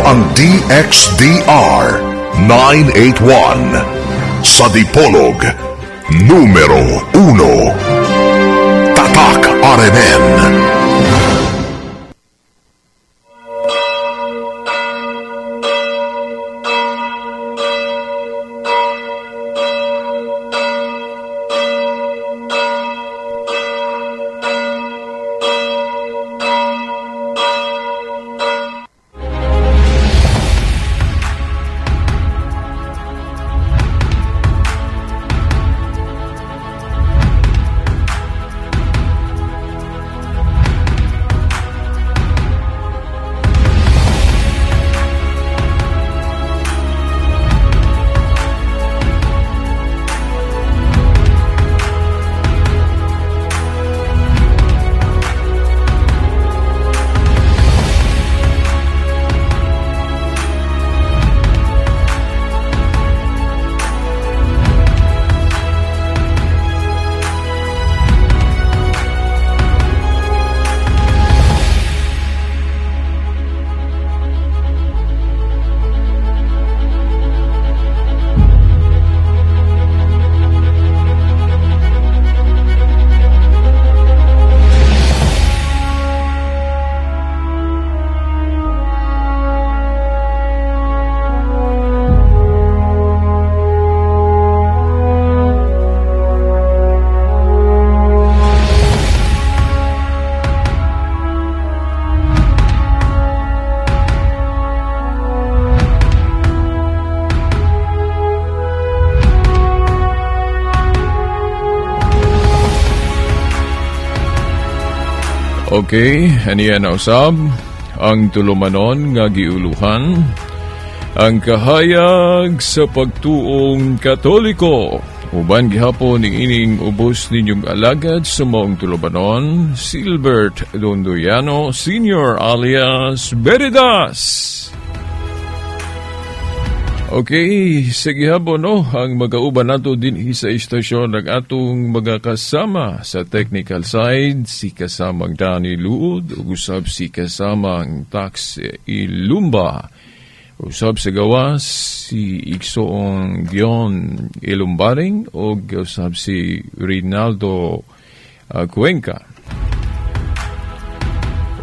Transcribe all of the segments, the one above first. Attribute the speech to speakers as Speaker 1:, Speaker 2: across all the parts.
Speaker 1: ang DXDR 981 sa Dipolog, numero 1. Tatak RMN.
Speaker 2: Okay, aniya na usab ang tulumanon nga giuluhan ang kahayag sa pagtuong Katoliko. Uban gihapon ning ining ubos ninyong alagad sa maong tulumanon, Silbert Dondoyano Sr. alias Veritas. Okay, sige hapon no, ang magauban nato din sa istasyon ng atong mga kasama sa technical side, si kasamang Danny Luod, ug usab si kasamang Tax Ilumba. Usab sa gawas si Igsoong Gion Ilumbaring ug usab si Rinaldo Cuenca.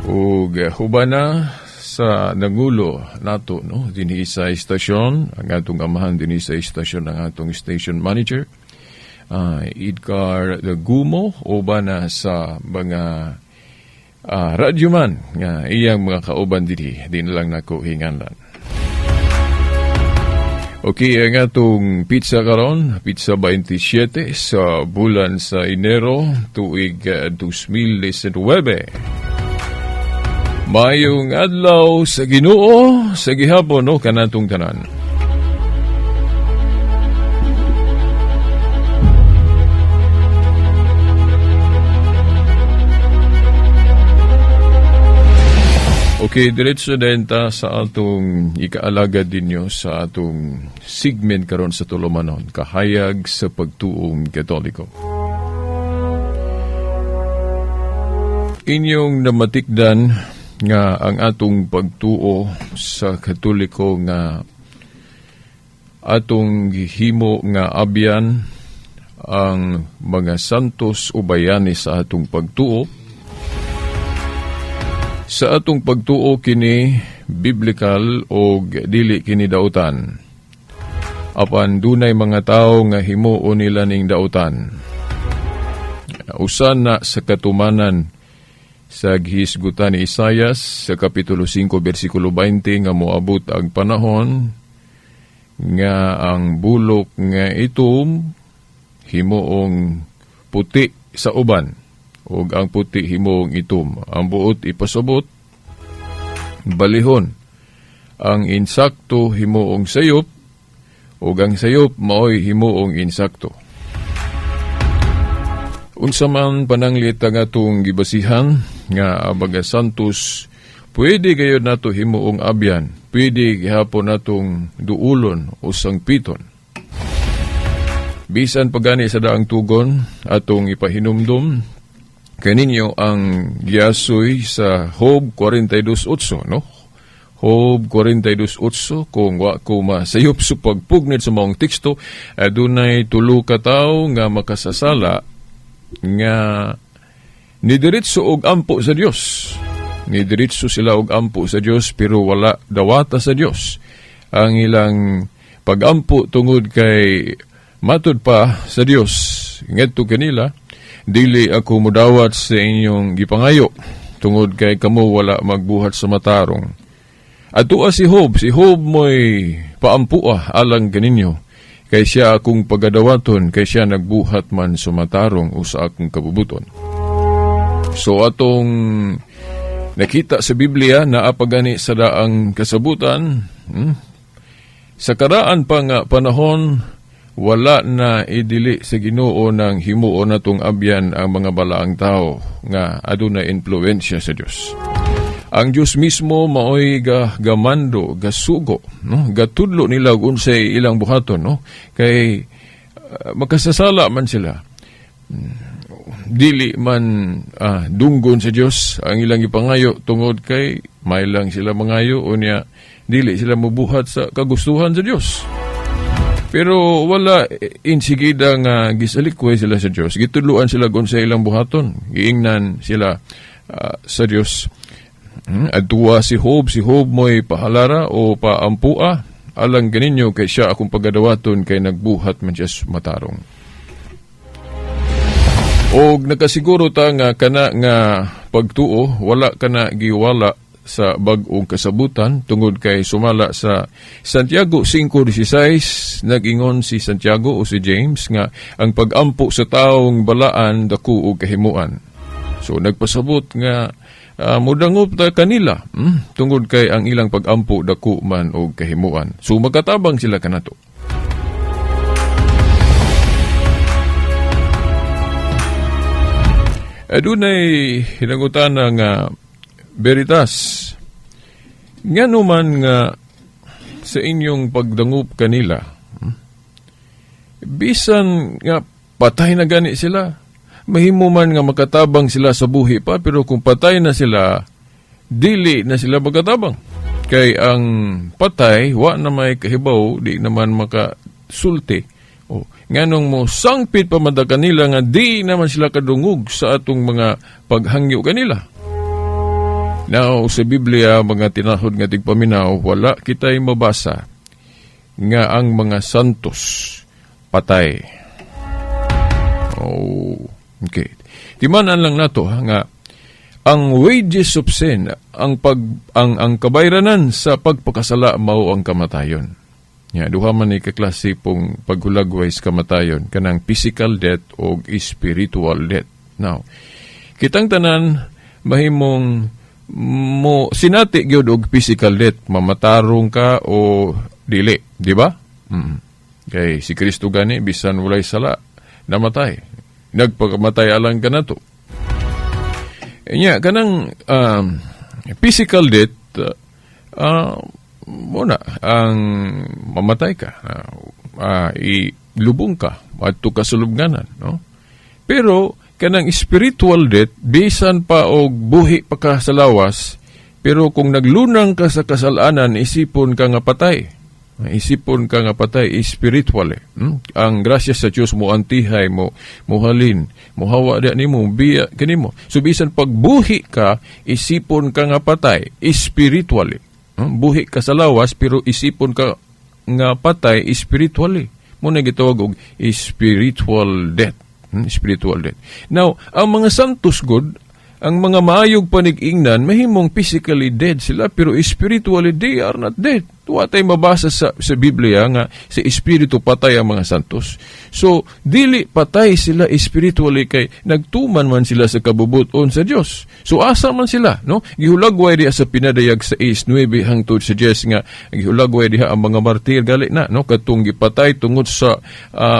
Speaker 2: Ug hubana sa nangulo nato no dinhi sa istasyon ang atong amahan dinhi sa istasyon ang atong station manager Edgar Gumo, uban na sa mga radyoman nga iyang mga kauban dinhi, di na lang nako hinganlan. Okay, ang atong pizza karon, pizza 27 sa bulan sa Enero tuig 2019. Mayong adlaw sa Ginoo sa gihapon no kanatong tanan. Okay, diretso din ta sa atong ikaalagad ninyo sa atong segment karon sa tulumanon, kahayag sa pagtuong Katoliko. Inyong namatikdan nga ang atong pagtuo sa Katoliko nga atong gihimo nga abyan ang mga santos o bayani sa atong pagtuo. Sa atong pagtuo kini biblical o dili kini dautan. Apan dunay mga tawo nga himuo nila ning dautan. Usan na sa katumanan sa gihisgutan ni Isayas sa Kapitulo 5, versikulo 20 nga moabot ang panahon nga ang bulok nga itom himuong puti sa uban ug ang puti himuong itom. Ang buot ipasabot balihon. Ang insakto himuong sayop ug ang sayop maoy himuong insakto. Unsa man pananglit ang atong gibasihan nga mga santos, pwede gayud nato himuong abyan, pwede gihapon natong duulon o sangpiton. Bisan pagani sa daang tugon, atong ipahinumdum kaninyo ang giasoy sa Job 42:8, no? Job 42:8, kung wa ko masayop sa pagpugnit sa maong teksto, adunay tulo ka tawo nga makasasala nga nidiretso og ampo sa Dios. Nidiretso sila og ampo sa Dios, pero wala dawata sa Dios ang ilang pagampo tungod kay matud pa sa Dios ngadto kanila, "Dili ako mudawat sa inyong gipangayo tungod kay kamo wala magbuhat sa matarong." Atua si Job, si Job mo'y paampua alang kaninyo, kay siya akong pagadawaton, kay siya nagbuhat man sa matarong o sa akong kabubuton. So atong nakita sa Biblia na apagani sa daang kasabutan, Sa karaan pa nga panahon, wala na idili sa Ginoo ng himuon natong abyan ang mga balaang tao nga aduna influensya sa Dios. Ang Dios mismo maoy ga gamando, gasugo, no? Gatudlo nila og unsay ilang buhaton, no? Kay makasasala man sila. Dili man dunggon sa Dios ang ilang ipangayo tungod kay may lang sila mangayo, unya dili sila mubuhat sa kagustuhan sa Dios. Pero wala insigida nga gisalikway sila sa Dios. Gitudloan sila kung sa ilang buhaton. Giingnan sila sa Dios. Adtua si Job, si Job mo'y pahalara o paampua alang ganinyo kay siya akong pagadawaton kay nagbuhat man siya matarong. Og nakasiguro ta nga kana nga pagtuo wala kana giwala sa bag-ong kasabutan tungod kay sumala sa Santiago 5:16, nag-ingon si Santiago o si James nga ang pagampo sa taong balaan dako og kahimuan. So nagpasabot nga mudangop ta kanila, tungod kay ang ilang pagampo dako man og kahimuan. So magkatabang sila kanato. Adunay hinangutana nga Veritas. Ngano man nga sa inyong pagdangup kanila, bisan nga patay na gani sila, mahimo man nga makatabang sila sa buhi pa, pero kung patay na sila, dili na sila makatabang. Kay ang patay, wa na may kahibaw, di naman makasulti. O, nganong mo sangpit pa man ta kanila nga di naman sila kadungog sa atong mga paghangyo kanila? Now, sa Biblia, mga tinahod nga tigpaminaw, wala kita'y mabasa nga ang mga santos patay. Oh, okay. Timanan lang nato ha, nga ang wages of sin, ang kabayranan sa pagpakasala mao ang kamatayon. Ya, duha man ni kaklase pong paghulagway sa kamatayon, kanang physical death o spiritual death. Now, kitang tanan mahimong mo sinati gyud og physical death, mamatarong ka o dili, di ba? Kay si Kristo gani bisan walay sala, namatay. Nagpakamatay alang kanato. Nya kanang physical death, muna ang mamatay ka, ilubong ka adto ka sa lubnganan, no? Pero kanang spiritual death, bisan pa og buhi pa ka sa lawas, pero kung naglunang ka sa kasalanan, isipon ka nga patay. Isipon ka nga patay spiritually. Ang grasya sa Dios mo antihay mo, muhalin, muhawa diya nimo, biya kanimo. So bisan pagbuhi ka, isipon ka nga patay spiritually. Buhi ka sa lawas pero isipon ka nga patay spiritually. Mo na gitawag og spiritual death. Spiritual death. Now, ang mga santos god, ang mga maayog panig-ingnan, mahimong physically dead sila, pero spiritually they are not dead. Wa tay mabasa sa Biblia nga sa espiritu patay ang mga santos. So, dili patay sila spiritually kay nagtuman man sila sa kabubuton sa Dios. So, asa man sila, no? Gihulagway diha sa pinadayag sa 6:9 hangtod sa 10 nga gihulagway diha ang mga martir gali na, no? Katong gipatay tungod sa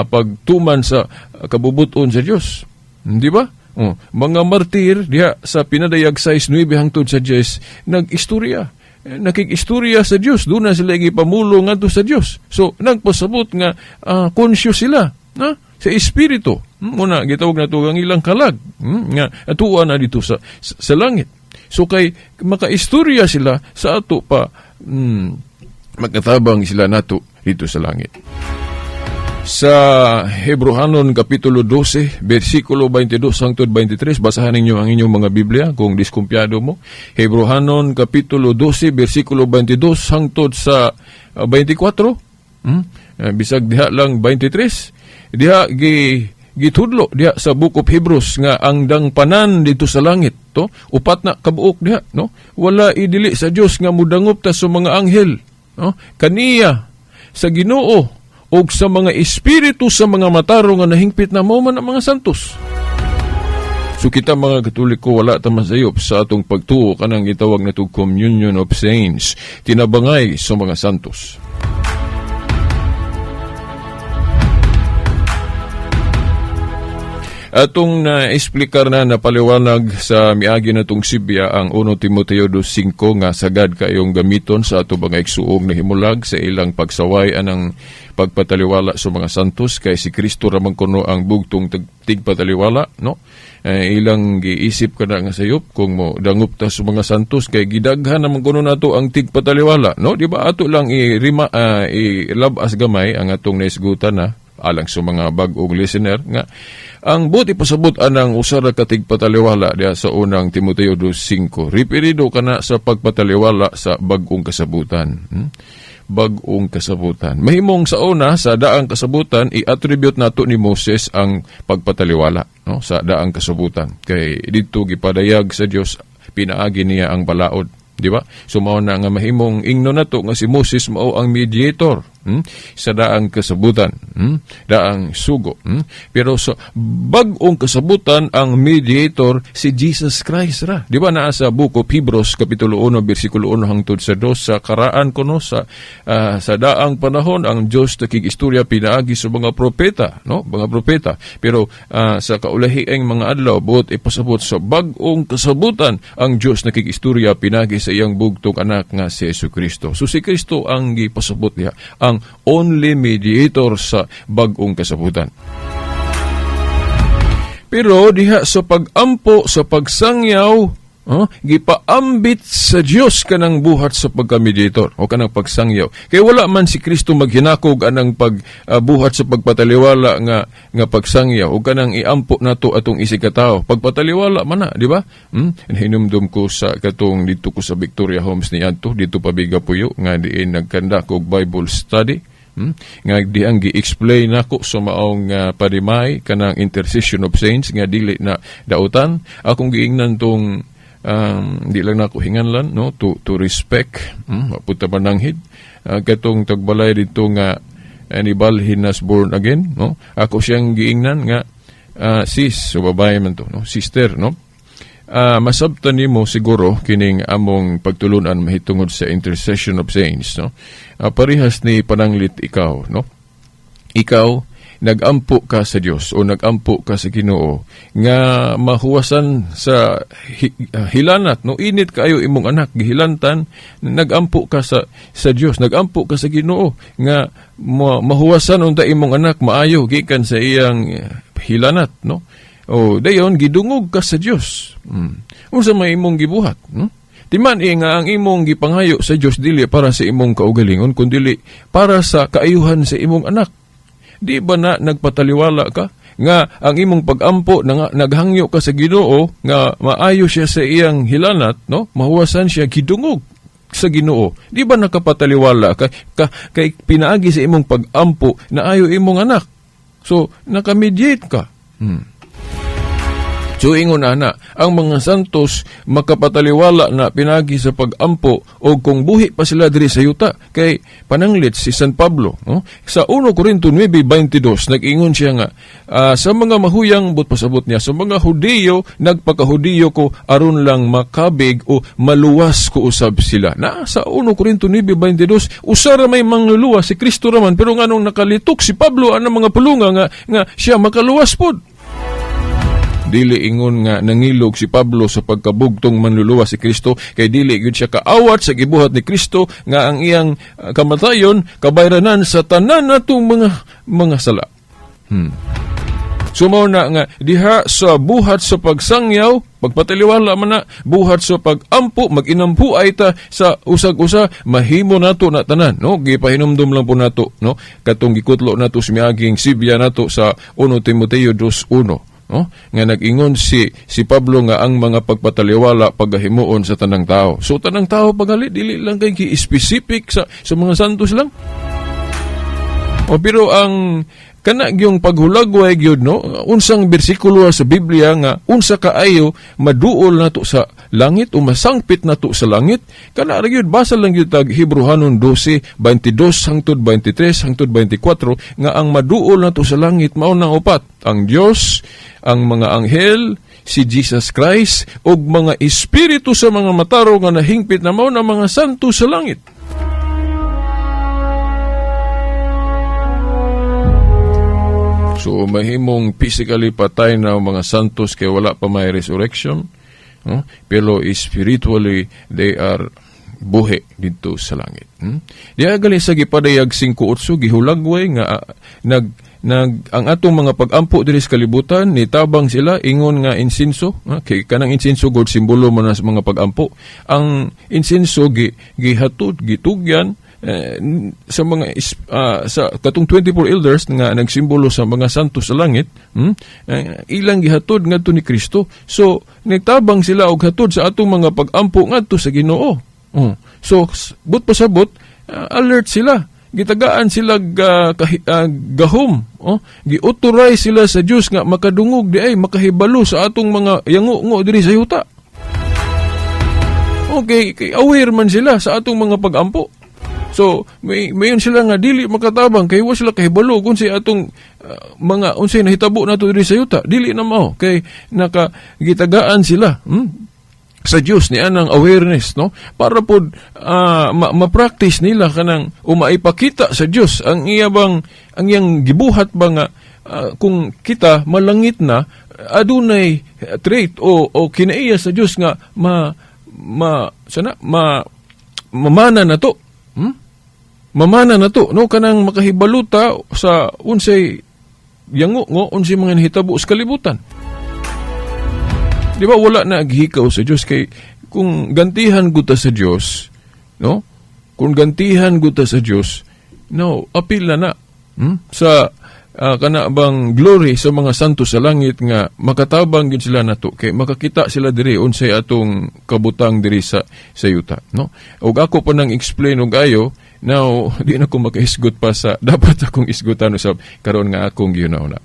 Speaker 2: pagtuman sa kabubuton sa Dios. Di ba? Oh, mga martir diha sa pinadayag 6:9 hangtod sa 10 nag-istorya. Nakikistorya sa Dios, doon na sila gipamulong ngadto sa Dios. So nagpasabot nga conscious sila, na sa espiritu. Muna gitawag na ang ilang kalag, nga atuwa na dito sa langit. So kay makaistorya sila sa ato pa, magkatabang sila nato dito sa langit. Sa Hebrohanon Kapitulo 12, versikulo 22 hangtod 23, basahan ninyo ang inyong mga Biblia kung diskumpiyado mo. Hebrohanon Kapitulo 12, versikulo 22 hangtod sa 24. Bisag diha lang 23. Diha gitudlo diha sa Book of Hebrews nga ang dangpanan dito sa langit to upat na kabuok diha, no? Wala idili sa Dios nga mudangop ta sa mga anghel, no? Kaniya sa Ginoo og sa mga espiritu sa mga matarong nga nahingpit na, mao man ang mga santos. So kita mga Katoliko, wala ta masayop sa atong pagtuo kanang gitawag nato communion of saints, tinabangay sa mga santos. Atong na-explicar na, napaliwanag sa miagi na tong Sibya ang 1 Timoteo 2.5 nga sagad kayong gamiton sa ato mga igsuong na himulag sa ilang pagsaway anang pagpataliwala sa mga santos, kay si Kristo ramang kuno ang bugtong tigpataliwala, no? Ilang giisip ka na nga sayop kung mo dangup ta sa mga santos kay gidaghan naman kuno nato ang tigpataliwala, no? Di ba ato lang i-rima, ilabas gamay ang atong naisgutan na alang sa mga bag-ong listener nga ang buti pasabot anang usa ra ka tigpataliwala diha sa unang Timoteo 2.5, ripirido kana sa pagpataliwala sa bag-ong kasabutan. Bag-ong kasabutan. Mahimong sa una, sa daang kasabutan, i-attribute nato ni Moses ang pagpataliwala, no, sa daang kasabutan. Kay didto gipadayag sa Dios, pinaagi niya ang balaod, di ba? So mao na nga mahimong ingno nato nga si Moses mao ang mediator, sa daang kasabutan, daang sugo. Pero sa bag-ong kasabutan, ang mediator si Jesus Christ ra. Di ba naa sa Book of Hebrews kapitulo 1 bersikulo 1 hangtod sa 2, sa karaan kuno sa daang panahon ang Dios nakig-istorya pinaagi sa mga propeta, no? Mga propeta. Pero sa kaulahiang mga adlaw, buot ipasabot sa bag-ong kasabutan, ang Dios nakig-istorya pinaagi sa iyang bugtong anak nga si Jesucristo. So si Kristo ang gipasabot niya, ang only mediator sa bag-ong kasabutan. Pero diha sa pag-ampo, sa pagsangyaw, gipaambit sa Dios kanang buhat sa pagka-mediator o kanang pagsangyaw. Kay wala man si Kristo maghinakog anang pagbuhat sa pagpataliwala nga pagsangyaw o kanang iampo nato atong isikatao. Pagpataliwala man na, di ba? Hinumdum ko sa katong dito ko sa Victoria Homes ni adto, dito pa Biga Puyo, nga diin nagkanda og Bible study. Nga di ang gi-explain nako sa maong padimay kanang intercession of saints nga dili na dautan. Akong giingnan tong di lang nako hinganlan, no, to respect, mapunta mananghid katong tagbalay dito nga nibalhin nas born again, no? Ako siyang giingnan nga sis, so babae man to, no, sister, no, masabtan nimo siguro kining among pagtulunan mahitungod sa intercession of saints, no? Parehas ni pananglit ikaw, no? Ikaw nagampo ka sa Dios o nagampo ka sa Ginoo nga mahuwasan sa hilanat, no? Init kaayo imong anak, gihilantan, nagampo ka sa Dios, nagampo ka sa Ginoo nga mahuwasan unta imong anak maayo gikan sa iyang hilanat, no? O dayon gidungog ka sa Dios. Unsa may imong gibuhat, no? Timan nga ang imong gipangayo sa Dios dili para sa imong kaugalingon kundi para sa kaayuhan sa imong anak. Di ba na nagpataliwala ka nga ang imong pagampo na naghangyo ka sa Ginoo nga maayo siya sa iyang hilanat, no? Mahuwasan siya, gidungog sa Ginoo. Di ba nakapataliwala ka kay pinaagi sa imong pagampo na ayo imong anak? So nakamediate ka. So ingon ana, ang mga santos makapataliwala na pinagi sa pagampo o kung buhi pa sila diri sa yuta. Kay pananglit si San Pablo, no? Sa 1 Corinto 9:22 nag-ingon siya nga sa mga mahuyang, but pasabot niya sa mga Hudiyo, nagpakahudiyo ko aron lang makabig o maluwas ko usab sila. Na sa 1 Corinto 9:22, usa ra may mangluluwas, si Kristo ra man, pero nganong nakalitok si Pablo anang mga pulunga nga siya makaluwas pod. Dili ingon nga nangilog si Pablo sa pagkabugtong manluluwas si Kristo, kay dili gyud siya kaawat sa gibuhat ni Kristo nga ang iyang kamatayon kabayranan sa tanan natong mga sala. So mao na nga diha sa buhat sa pagsangyaw, pagpataliwala man na buhat sa pagampo, maginampo ay ta sa usag-usa, mahimo nato na tanan, no? Gipahinumdum lang po nato, no? Katong gikutlo nato sa miaging sibya nato sa 1 Timoteo 2:1, no? Nga nag-ingon si Pablo nga ang mga pagpataliwala pagahimuon sa tanang tao. So tanang tao pagali, dili lang kay gi-specific sa mga santos lang. O pero ang kana gyung paghulagway gyud, no, unsang bersikulo sa Biblia nga unsa kaayo maduol nato sa langit o masangpit nato sa langit, kana ra gyud, basa lang gyud tag Hebreohanon 12:22 hangtod 23 hangtod 24 nga ang maduol nato sa langit mao nang upat: ang Dios, ang mga anghel, si Jesus Christ ug mga espiritu sa mga matarong nga nahingpit na mao na mga santo sa langit. So mahimong physically patay na ang mga santos kay wala pa may resurrection, no? Pero spiritually they are buhi didto sa langit. Diha gali sa gipadayag 5:8, gihulagway nga nag nag ang atong mga pagampo diri sa kalibutan nitabang sila ingon nga insinso, ha? Kay kanang insinso god simbolo man na sa mga pagampo. Ang insinso gihatod, gitugyan sa mga sa katong 24 elders nga nagsimbolo sa mga santo sa langit, ilang gihatod ngadto ni Kristo. So nagtabang sila og hatod sa atong mga pagampo ngadto sa Ginoo. So but pasabot, alert sila, gitagaan sila gahom, oh, gi-authorize sila sa Dios nga makadungog di ay makahibalo sa atong mga yango-ngo diri sa yuta. Okay, kay aware man sila sa atong mga pagampo. So, mayon sila nga dili makatabang kay wa sila kahibalo kung sa atong mga unsay nahitabo nato diri sa yuta. Dili na mao kay naka gitagaan sila sa Dios ni anang awareness, no, para pod ma-practice nila kanang o maipakita sa Dios ang iya bang ang iyang gibuhat ba nga kung kita malangit na, adunay trait o kinaiya sa Dios nga ma ma sana ma mamana na to. Mamana na to, no, kanang makahibaluta sa unsay yango ngo unsay mga nahitabo sa kalibutan. Di ba wala na aghikaw sa Dios kay kung gantihan guta sa Dios, no? Kung gantihan guta sa Dios, no, apil na na sa kana bang glory sa mga santo sa langit nga makatabang gyud sila nato kay makakita sila diri unsay atong kabutang diri sa yuta, no? Ug ako pa nang explain og ayo now, di na ko makahisgot pa sa dapat akong isgutan usab karon nga akong gihuna-huna.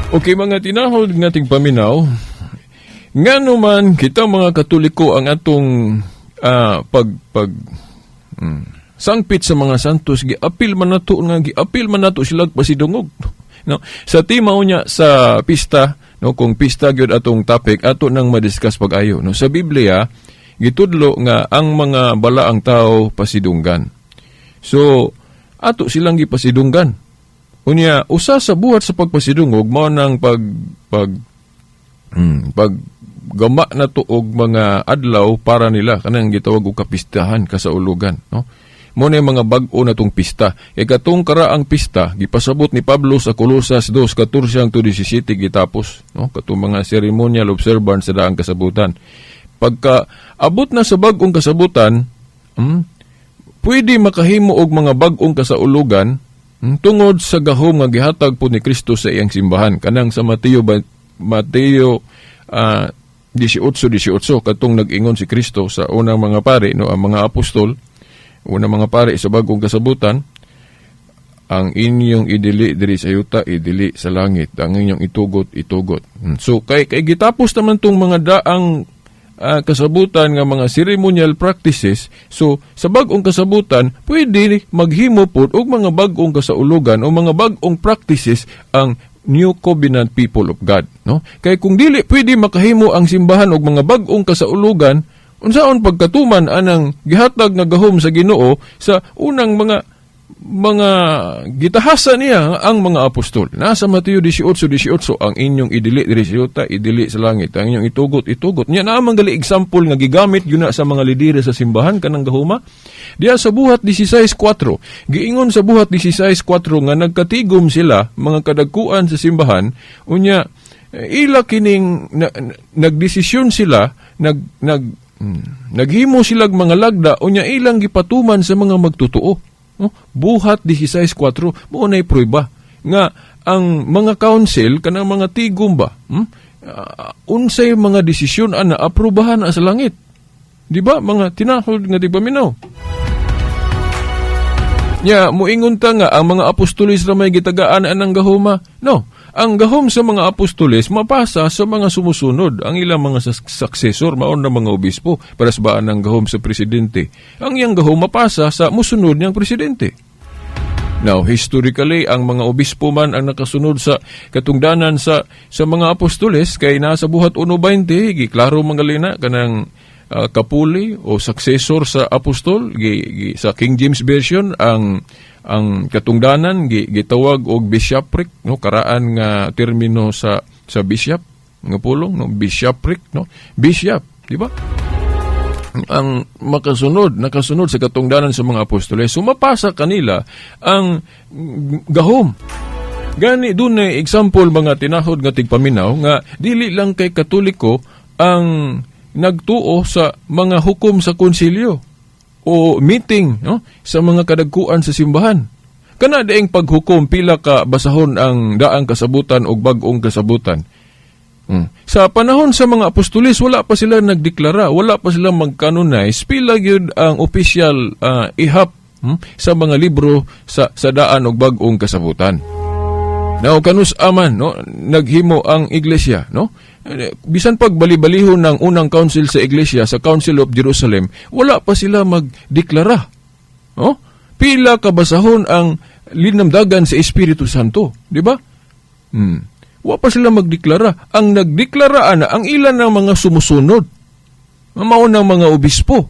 Speaker 2: Okay, mga tinahod nga tigpaminaw, ngano man kita mga Katoliko ang atong pag pag sangpit sa mga santos, giapil man nato sila pasidungog, no? Sa tema unya sa pista, no, kung pista gyud atong topic, ato nang madiscuss pag-ayo, no? Sa Biblia gitudlo nga ang mga balaang tao pasidunggan. So ato silang gipasidunggan. Unya, usa sa buhat sa pagpasidungog mao nang pag pag pag gama na to og mga adlaw para nila, kanang gitawag og kapistahan, kasaulugan, no? Mo na yung mga bag-o na tong pista. Kay katong karaang pista, gipasabot ni Pablo sa Kolosas 2:14 hangtod 17 gitapos, no? Katong mga ceremonial observance sa daang kasabutan. Pagka abot na sa bag-ong kasabutan, pwede makahimo og mga bag-ong kasaulugan tungod sa gahom nga gihatag po ni Kristo sa iyang simbahan. Kanang sa Mateo 18:18, katong nag-ingon si Kristo sa unang mga pari, no, ang mga apostol, unang mga pari sa bagong kasabutan: "Ang inyong idili diri sa yuta, idili sa langit. Ang inyong itugot, itugot." So kay gitapos naman tong mga daang kasabutan nga mga ceremonial practices, so sa bag-ong kasabutan pwede maghimo pod og mga bag-ong kasaulugan o mga bag-ong practices ang New Covenant people of God, no? Kay kung dili pwede makahimo ang simbahan og mga bag-ong kasaulugan, Unsaon pagkatuman anang gihatag nga gahom sa Ginoo sa unang mga gitahasa niya, ang mga apostol? Nasa Mateo 18:18, ang inyong idili diri sa yuta, idili sa langit. Ang inyong itugot, itugot. Nya naa man gali example nga gigamit gyud na sa mga lidere sa simbahan kanang gahuma. Diya sa Buhat 16:4, giingon sa Buhat 16:4 nga nagkatigom sila, mga kadagkuan sa simbahan, unya ila kining nagdesisyon sila, nag nag naghimo silag mga lagda, unya ilang gipatuman sa mga magtutuo. No? Buhat 16:4, mao nay prueba nga ang mga council, kanang mga tigom ba, Unsay mga desisyon ana, aprobahan na sa langit. Di ba? Mga tinahod nga tigpaminaw. Nya, muingon ta nga ang mga apostoles ra may gitagaan anang gahoma. No, ang gahom sa mga apostoles mapasa sa mga sumusunod, ang ilang mga successor, maon na mga obispo, para sa baan ang gahom sa presidente. Ang iyang gahom mapasa sa musunod niyang presidente. Now, historically, ang mga obispo man ang nakasunod sa katungdanan sa mga apostoles kay nasa Buhat 1:20, giklaro mga lina kanang kapuli o successor sa apostol. Gi, sa King James Version, ang katungdanan gitawag og bishopric, no? Karaan nga termino sa bishop nga pulong, no? Bishopric, no? Bishop, di ba, ang makasunod, nakasunod sa katungdanan sa mga apostoles, sumapasa kanila ang gahom. Gani dunay example, mga tinahod nga tigpaminaw, nga dili lang kay Katoliko ang nagtuo sa mga hukom sa konsilyo o meeting, no, sa mga kadagkuan sa simbahan. Kana dieng paghukom, pila ka basahon ang daang kasabutan o bag-ong kasabutan. Sa panahon sa mga apostoles, wala pa sila nagdeklara, wala pa sila mag-canonize, pila gyud ang official ihap sa mga libro sa daan og bag-ong kasabutan. Now, kanus aman, no, naghimo ang iglesia, no? Bisan pag bali-balihon ng unang council sa iglesia, sa Council of Jerusalem, wala pa sila magdeklara. No? Pila ka basahon ang linamdagan sa Espiritu Santo, di ba? Wa pa sila magdeklara. Ang nagdeklara ana ang ilan ng mga sumusunod. Mao ng mga obispo.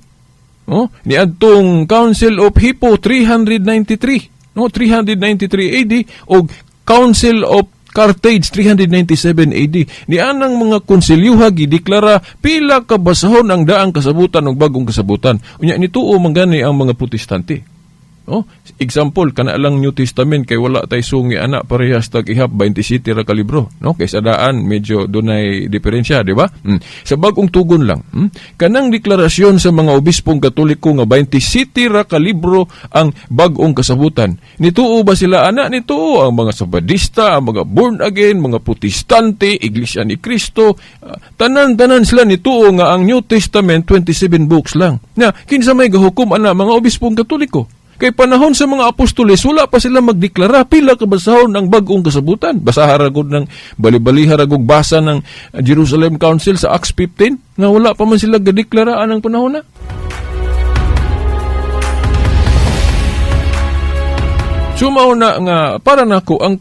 Speaker 2: No? Niadtong Council of Hippo 393, no? 393 AD og Council of Carthage 397 AD. Nianang mga konsilyuha, gideklara pila ka basahon ang daang kasabutan ug bagong kasabutan. Unya nituo man gani ang mga Protestante. Oh, example, kana lang New Testament kay wala tay sungi ana, parehas tag ihap, 27 ra ka libro, no? Kay sa daan medyo dunay diferensya, di ba? Sa bagong tugon lang. Kanang deklarasyon sa mga obispong Katoliko nga 27 ra ka libro ang bagong kasabutan. Nituo ba sila ana? Nituo ang mga Sabadista, ang mga born again, mga Protestante, Iglesia ni Cristo, tanan-tanan sila nituo nga ang New Testament 27 books lang. Na kinsa may gahukom ana? Mga obispong Katoliko. Kay panahon sa mga apostoles, wala pa sila magdeklara pila ka basahon ang bagong kasabutan. Basaha ra gud ng balibaliha ra gud basa ng Jerusalem Council sa Acts 15 nga wala pa man sila gadeklara anang panahon na. So mao na nga para nako ang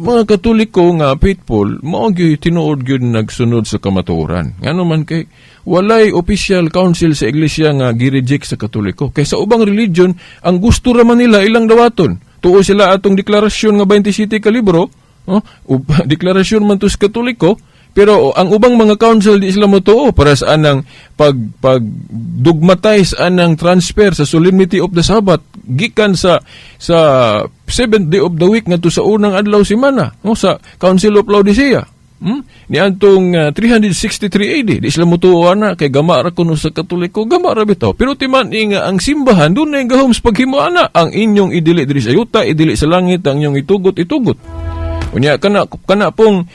Speaker 2: mga Katoliko nga faithful mao gyud tinuod gyud nagsunod sa kamatuoran. Ngano man kay walay official council sa iglesia nga gi-reject sa Katoliko. Kay sa ubang religion, ang gusto ra man nila ilang dawaton. Tuo sila atong deklarasyon nga 27 ka libro, oh, deklarasyon man to sa Katoliko, pero ang ubang mga council di sila motuo para sa anang pag dogmatize anang transfer sa solemnity of the Sabbath gikan sa seventh day of the week ngadto sa unang adlaw semana, no, sa Council of Laodicea. Niadtong 363 AD, di sila motuo ana kay gama ra kuno sa Katoliko, gama ra bitaw. Pero timan nga ang simbahan dunay gahom sa paghimo ana, ang inyong idili diri sa yuta, idili sa langit, ang inyong itugot, itugot. Unya kana pong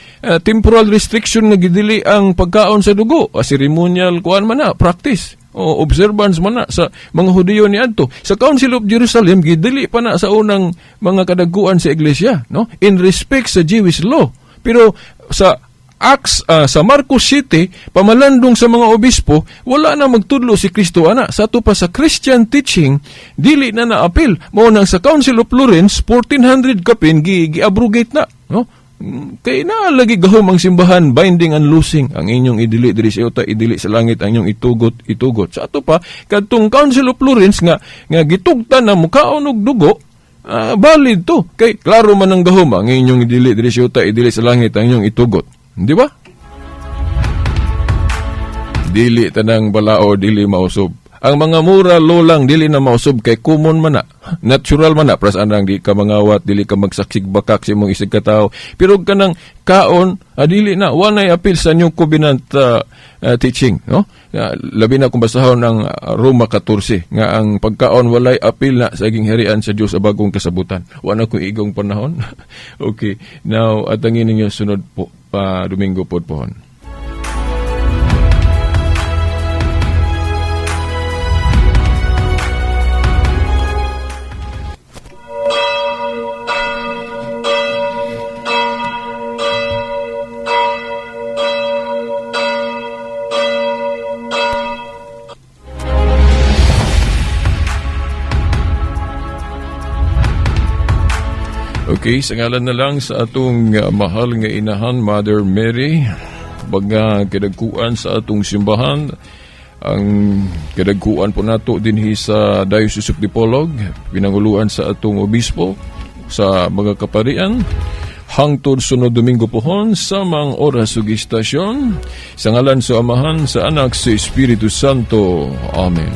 Speaker 2: temporal restriction nga gidili ang pagkaon sa dugo, a ceremonial kuan man na, practice o observance man na sa mga Hudiyo niadto. Sa Council of Jerusalem gidili pa na sa unang mga kadagkuan sa iglesia, no? In respect sa Jewish law. Pero sa Acts, sa Marcos City, pamalandong sa mga obispo, wala na magtudlo si Kristo ana. Sa ato pa sa Christian teaching, dili na naapil. Mao nang sa Council of Florence, 1400 kapin, gi-abrogate na. No? Kay naa lagi gahom ang simbahan, binding and loosing. Ang inyong idili diri sa yuta, idili sa langit, ang inyong itugot, itugot. Sa ato pa, kadtong Council of Florence nga gitugtan na mukaon og dugo, valid to. Kay klaro man ang gahom, ang inyong idili diri sa yuta, idili sa langit, ang inyong itugot. Di ba? Dili tanang balao, dili mausob. Ang mga moral law lang dili na mausob kay common man na. Natural man na. Pras anang di ka mangawat, dili ka magsaksig bakak sa imong isig katawo. Pero kanang kaon, dili na. Walay apil sa New Covenant teaching, no? Labi na kung basahon ang Roma 14 nga ang pagkaon walay apil na sa gingharian sa Dios sa bagong kasabutan. Wala ko igong panahon. Okay. Now, atangin ninyo sunod po pa Domingo pod pohon. Okay, sa ngalan na lang sa atong mahal nga inahan, Mother Mary, baga kadagkuan sa atong simbahan, ang kadagkuan po nato dinhi sa Diocese of Dipolog, pinanguluan sa atong obispo, sa mga kaparian, hangtod sunod Domingo pohon samang oras ug istasyon, sa ngalan sa Amahan, sa Anak, sa Espiritu Santo. Amen.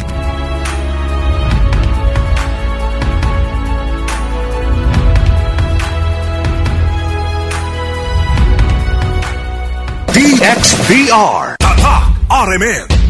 Speaker 1: DXDR. Tatak RMN.